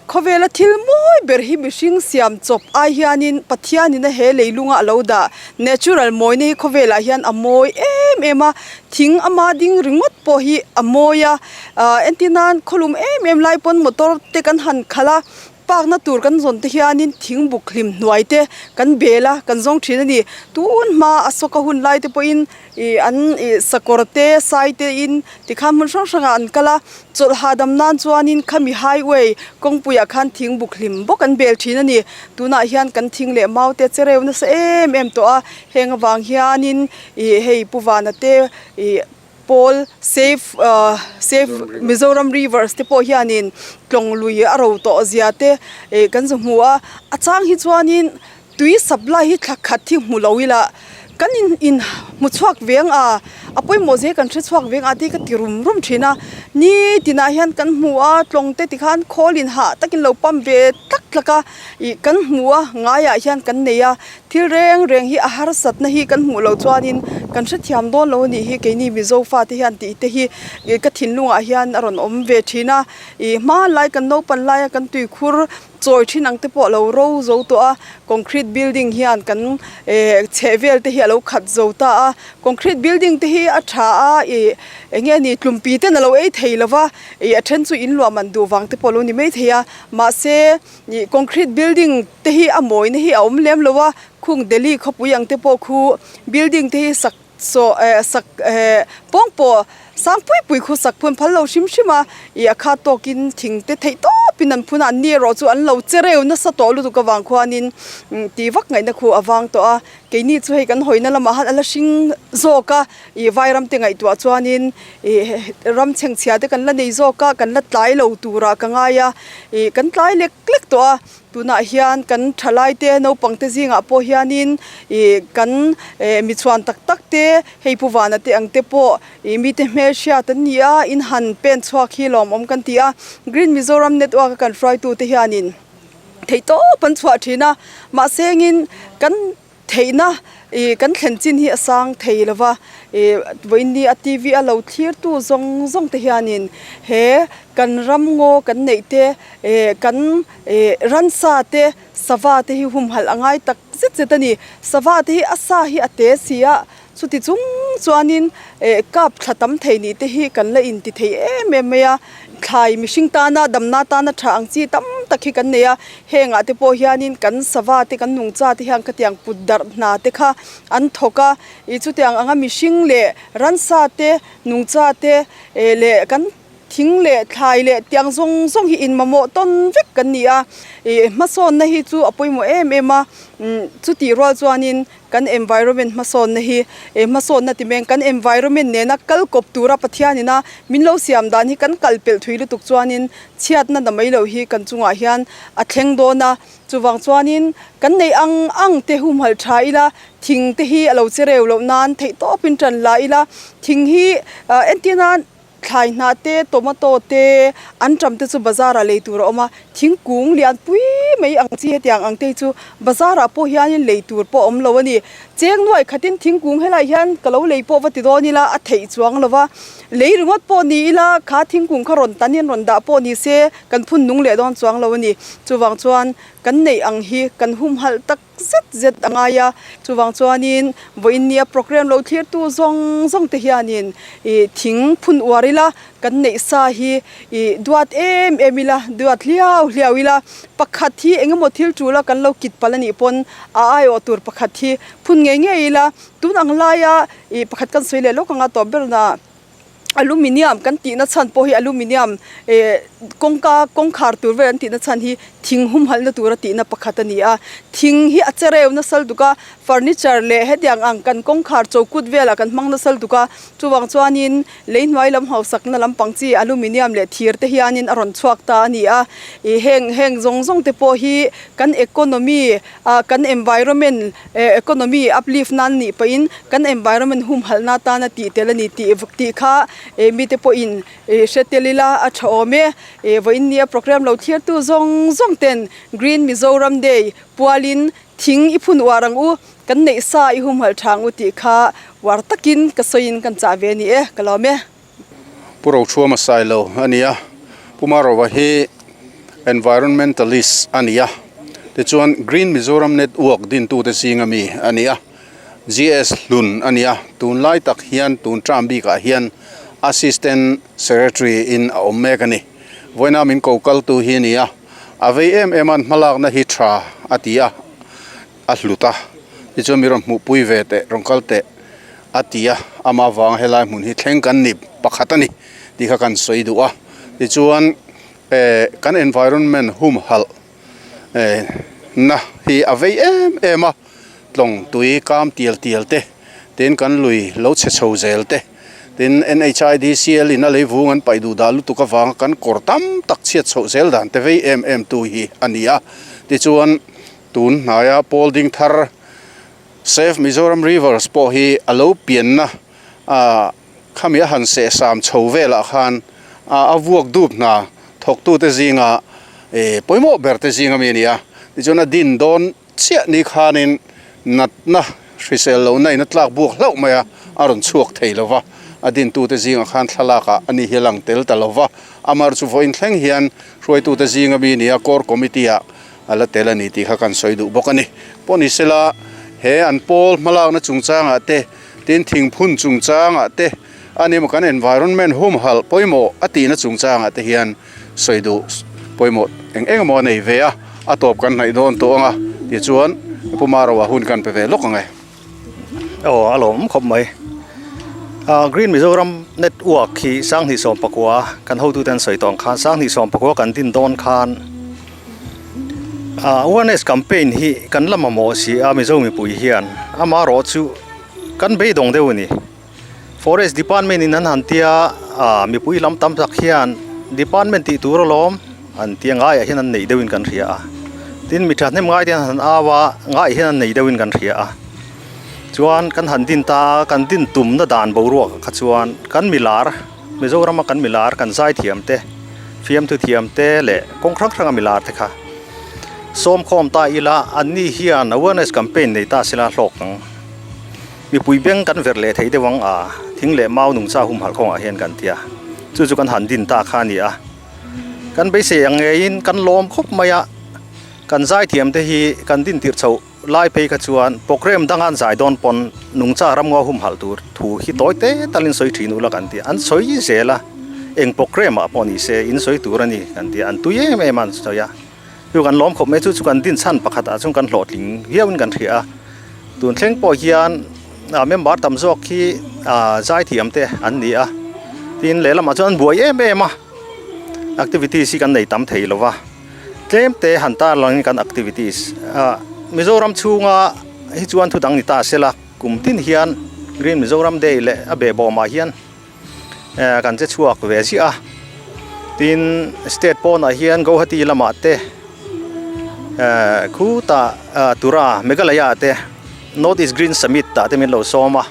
khawvela thil mawi ber hi mihring siam chawp ai hianin Pathianin a he leilunga a lo dah natural mawina hi khawvelah hian a mawi em em a, thing ama ding ringawt pawh hi a mawi a, ah entir nan khawlum em em lai pawn motor te kan han khalh a, park na tur kan zawn te hianin thing buk hlim hnuai te kan bel a kan zawng thin a ni, tun hma a sawka hun lai te pawhin. Ih an ih sakawr te sai te in tikhan hmun hrang hrangah an kal a, chawlh hahdam nan chuanin khami highway kawngpuiah khan thing buk hlim bawk an bel thin a ni. Tunah hian kan thing leh mau te che reu nasa em em tawh a, heng avang hianin ih hei Pu Vana te ih pawl save ah save Mizoram rivers te pawh hianin tlawng lui a ro tawh zia te ih kan zu hmu a, a chang hi chuanin Tui supply hi thla khat hi hmu lo ila kan in in hmu chhuak veng a, a pawimawh zel kan hre chhuak veng a tih ka ti rum rum thin a. Ni tinah hian kan hmu a, tlawng te tikhan khawl in hah takin lo pump ve tlak tlak a, ih kan hmu a, ngaiah hian kan nei a, thil reng reng hi a harsatna hi kan hmuh loh chuanin kan hrethiam dawn lo a nih hi keini Mizo fate hian tih te hi ih ka thinlungah hian a rawn awm ve thin a, ih hmanlai kan naupan laia kan tuikhur chawi thin ang te pawh a lo ro zo tawh a, concrete building hian kan eh chhehvel te hi a lo khat zo ta a, concrete building te hi a tha a ih eng nge ni tlumpi ten a lo ei thei lo va ih a then chu in luah man duh vang te pawh a lo ni mai thei a mahse ih concrete building te hi a mawina hi a awm lem lo a khung Delhi khawpui ang te pawh khu building te hi sak Saw eh sak eh pawng pawh sang pui pui khu sak phun phal lo hrim hrim a, ih a khat tawkin thing te theih tawpin an phun a, an ni erawh chu an lo che reu nasa tawh lutuk avang khuanin tih vak ngaihna khu a vang tawh a, keini chu hei kan hawina lamah han a la hring zawk a, ih vairam te ngaihtuah chuanin ih ram chhengchhia te kan la nei zawk a, kan la tlai lo turah ka ngai a, ih kan tlai lek lek tawh a. Tunah hian kan thalai te naupang te zingah pawh hianin ih kan eh mi chhuan tak tak te hei Pu Vana te ang te pawh ih mite hmelhriat an ni a in han pen chhuak hi lawmawm kan ti a Green Mizoram Network a kan hruaitu te hianin theihtawp an chhuah thin a mahse engin kan Theihna ih kan thlen chin hi a sang thei lo va, ih vawiin a TV a lo thlirtu zawng zawng te hianin he kan ram ngaw kan neih te ih kan ih ransa te sava te hi humhalh a ngai tak zet zet a ni. Sava te hi a sa hi a te si a, chuti chung chuanin ih kap thla tam thei nih te hi kan la inti thei em em mai a. Thlai mihring tana damna tana tha ang chi tam tak hi kan nei a, hengah te pawh hianin kan sava te kan nungcha te hian khatiang put darh hna te kha an thawk a, ih chutiang anga mihring leh ransa te nungcha te eh leh kan thing leh thlai leh tiang zawng zawng hi inmamawh tawn vek kan ni a, ih hmasawnna hi chu a pawimawh em em a, umm chutih rual chuanin Kan environment hmasawnna hi eh hmasawnna ti meng kan environment nena kal kawp tura Pathianina min lo siam dan hi kan kal pelh thui lutuk chuanin chhiatna na mai loh hi kan chungah hian a thleng dawn a. Chuvang chuanin kan neih ang ang te humhalh tha ila thing te hi a lo che reu loh nan theih tawpin tan la ila thing hi entir nan Thlai hnah te, tomato te, anṭam te chu bazar ah lei tur a awm a, thingkung lian pui mai ang chi hetiang ang te hi chu bazar ah pawh hianin lei tur pawh a awm lo a ni. Cheng nuai khatin thingkung helai hian ka lo lei pawh va ti dawn ila a theih chuang lo va, lei ringawt pawh ni ila kha thingkung kha rawn tanin rawn dah pawh ni se kan phun nung leh dawn chuang lo a ni. Chuvang chuan kan neih ang hi kan humhalh tak. zet zet a ngai a, chuvang chuanin vawiin nia programme lo thlirtu zawng zawng te hianin ih thing phun uar ila kan neih sa hi ih duat em em ila duat hliau hliau ila pakhat hi eng emaw thil tul a kan lo kit palh anih pawn a aiawh tur pakhat hi phun ngei ngei ila tun ang laia ih pakhat kan sawi leh lawk anga tawp ber na. Aluminium kan tihna chhan pawh hi aluminium eh kawngka kawngkhar tur vel an tihna chhan hi thing humhalhna tura tihna pakhat a ni a, thing hi a che reu nasa lutuk a, furniture leh hetiang ang kan kawngkhar chokut velah kan hmang nasa lutuk a, chuvang chuanin lei hnuai lam hausakna lampang chi aluminium leh thir te hianin a rawn chhuak ta a ni a, ih heng heng zawng zawng te pawh hi kan economy ah kan environment Eh economy uplift nan nih pahin kan environment humhalhna atana tih tel a ni tih tih kha eh mite pawhin eh hre tel ila a tha awm e. Eh vawiin nia programme lo thlirtu zawng zawng ten Green Mizoram Day pualin thing i phun uar ang u, kan neih sa i humhalh tha ang u tih kha uar takin ka sawiin kan chah ve a ni e, ka lawm e. Pu Rochhuama Sailo a ni a, Pu Marova hi Environmentalist a ni a, tichuan Green Mizoram Network dintute zinga mi a ni a, GS Hlun a ni a, tunlai tak hian tun term bikah hian Assistant Secretary in a awm mek a ni. Vawiina min ko kaltu hi a ni a, a vei em em a, hmalakna hi tha a ti a. a hlut a tichuan mi rawn hmuhpui ve teh rawn kal teh a ti a amah avanga helai hmun hi thleng kan ni pakhat a ni tih kha kan sawi duh a tichuan eh kan environment humhalh eh na hi a vei em em a tlawng tui kam tial tial te tin kan lui lo chhe chho zel te tin N_H_I_D_C_L in a lei vung an paih duh dah lutuk avanga kan kawr tam tak chhiat chhoh zel dan te vei em em tu hi a ni a tichuan. Tun hnaia pawl ding thar Save Mizoram Rivers pawh hi a lo pianna ah khami a han sehsam chho velah khan A vuak dup hna thawktute zinga pawimawh ber te zinga mi a ni a. Tichuan a din dawn chiah ni khanin natna hrisel lohna in a tlak buak hlauh mai a, a rawn chhuak thei lo va. A dintute zingah khan thlalakah a ni hi a lang tel ta lo va. Amar chu vawiin thleng hian hruaitute zinga mi a ni a, Core Committee ah a la tel a ni tih kha kan sawi duh bawk a ni. Pawh ni sela he an pawl hmalakna chungchangah te, tin thingphun chungchangah te, A ni maw kan environment humhalh pawimawh a tihna chungchangah te hian sawi duh pawimawh eng eng emaw a nei ve a, a tawp kan hnaih dawn tawh ang a tichuan Pu Maroa hun kan pe ve lawk ang e. Aw a lawm khawp mai. Green Mizoram Network hi 2019 kan hotute an sawi tawh ang khan 2019 kan din dawn khan awareness campaign hi kan la mamawh si a Mizo mipui hian amaherawh chu kan beidawng deuh a ni. Forest department in an han tia ah mipui lam tam tak hian department tih tur alawm an tia ngaiah hian an nei deuhin kan hria a tin mi thahnem ngai te an han au a ngaiah hian an nei deuhin kan hria a chuan kan han din ta a kan din tumna dan boruak ah kha chuan kan milar Mizoram a kan milar kan zai thiam te fiamthu thiam te leh kawng hrang hrang a milar te kha sawmkhawm ta ila anni hian awareness campaign nei ta sela hlawk ang. Mipui beng kan verh leh thei deuh ang a, thing leh mau nungcha humhalh kawngah hian kan ti a, chu chu kan han din ta kha a ni a. Kan beisei ang ngeiin kan lawm khawp mai a, kan zaithiam te hi kan din tirh chhoh lai phei kha chuan programme danga an zai dawn pawn nungcha ramngaw humhalh tur thu hi tawi te talin sawi thin ula kan ti a, an sawi zel a, eng programme ah pawh ni se in sawi tur a ni kan ti a, an tui em em a an sawi a. Chu kan lawm khawp mai chu chu kan din chhan pakhat ah chuan kan hlawhtling viau in kan hria a tun thleng pawh hian ah member tam zawk hi ah zai thiam te an ni a tin lehlamah chuan an buai em em a activities hi kan nei tam thei lo va tlem te han tar lang in kan activities ah Mizoram chhunga hi chuan thu dang ni ta se la kum tin hian Green Mizoram Day leh a behbawmah hian. eh kan che chhuak ve ziah a tin state pawnah hian Guwahati lamah te eh khutah ah Tura Meghalaya ah te North East Green Summit ah te min lo sawm a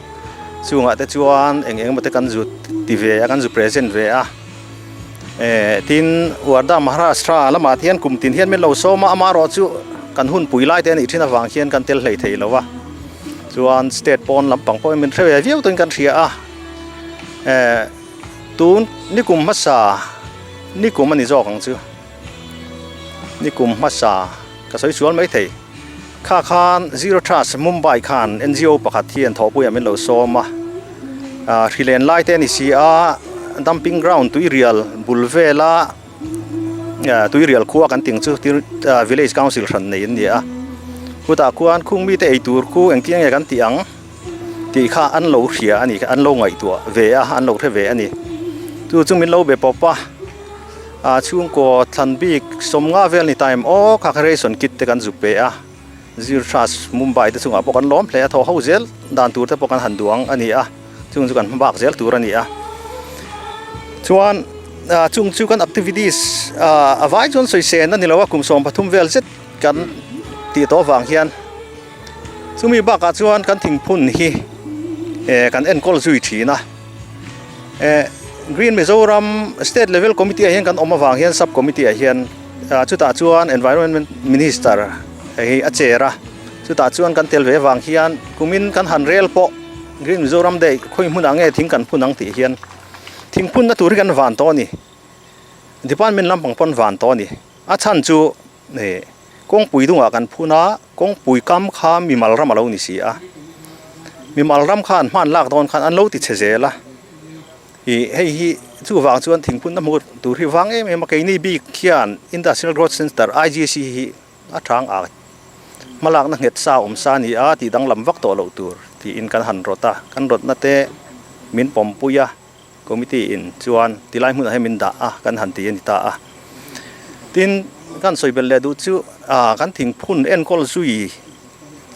chungah te chuan eng eng emaw te kan zut ti ve a kan zu present ve a eh tin Wardha Maharashtra lamah te hian kum tin hian min lo sawm a amaherawhchu kan hun pui lai te a nih thin avang hian kan tel hlei thei lo a chuan state pawn lampang pawh hi min hre ve viau tawhin kan hria a. Eh tun nikum hmasa nikum a ni zawk ang chu nikum hmasa ka sawi sual mai thei kha khan zero trust Mumbai khan N_G_O pakhat hian thawhpuiah min lo sawm a ah hri len lai te a ni si a dumping ground tuirial bul vela eh tuirial khua kan tih ang chu village council hran nei an ni a chutah khuan khung mite eitur khu engtin nge kan tih ang. Tih kha an lo hria a ni, an lo ngaihtuah ve a, an lo hre ve a ni. Chu chu min lo be pawp a, ah chhungkaw thlan bik sawmnga vel ni time aw kha kha ration kit te kan zuk pe a, Zirthas Mumbai te chungah pawh kan lawm hle a, thaw ho zel dan tur te pawh kan han duang a ni a, chung chu kan hma bak zel tur a ni a. Chuan ah chung chu kan activities ah a vai chuan sawi sen a ni lo a, kum 13 vel zet kan tih tawh avang hian. Chumi bakah chuan kan thingphun hi eh kan enkawl zui thin a eh Green Mizoram State Level Committee ah hian kan awm avang hian Sub Committee ah hian ah chutah chuan Environment Minister hi a chair a chutah chuan kan tel ve avang hian kumin kan han rel pawh Green Mizoram Day khawi hmunah nge thing kan phun ang tih hian thingphunna tur hi kan van tawh a ni Department lampang pawn van tawh a ni a chhan chu eh. Kawngpui dungah kan phun a, kawngpui kam kha mimal ram a lo ni si a. Mimal ram khan hman lak dawn khan an lo ti chhe zel a. Ih hei hi chuvang chuan thingphun a hmuh tur hi vang em em a, keini bik hian Industrial Growth Centre, IGC, hi a chang a, hmalakna nghet sa awm sa a ni a, tih danglam vak tawh loh tur tiin kan han rawt a, kan rawtna te min pawmpui a. Committee in chuan tilai hmunah hian min dah a, kan han ti a ni ta a. Tin, kan sawi belh leh duh chu ah kan thingphun enkawl zui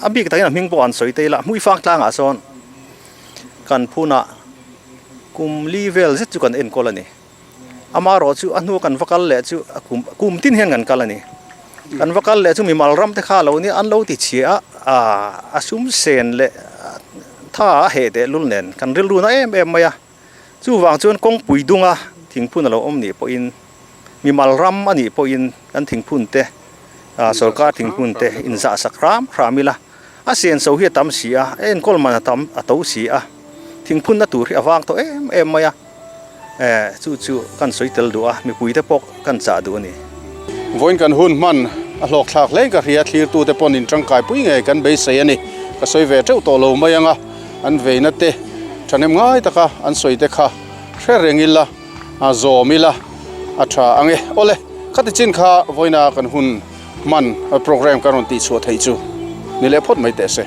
a bik takin a hming pawh an sawi te ila Hmuifang tlangah sawn kan phunah kum li vel zet chu kan enkawl a ni. Amaherawh chu a hnu kan va kal leh chu a kum kum tin hian kan kal a ni. Kan va kal leh chu mimal ram te kha lo nia an lo ti chhia a, ah a sum sen leh Tha a heh teh lul nen kan rilru na em em mai a, chuvang chuan kawngpui dunga Thingphun a lo awm nih pawhin, mimal ram a nih pawhin kan thingphun te, sorkar thingphun te inzah sak hram hram ila, a senso hi a tam si a, a enkawl man a tam a to si a, thingphunna tur hi a vang tawh em em mai a, chu chu kan sawi tel duh a, mipui te pawh kan chah duh a ni. Vawiin kan hun hman a hlawk thlak hle in ka hria, thlirtute pawn in tangkai pui ngei kan beisei a ni, ka sawi ve teuh tawh lo mai ang a, an veina te thahnem ngai taka an sawi te kha hre reng ila, a zawm ila a tha ang e. Awle, khati chin kha vawiina kan hun hman program kan rawn tihchhuah theih chu ni leh phawt mai teh se.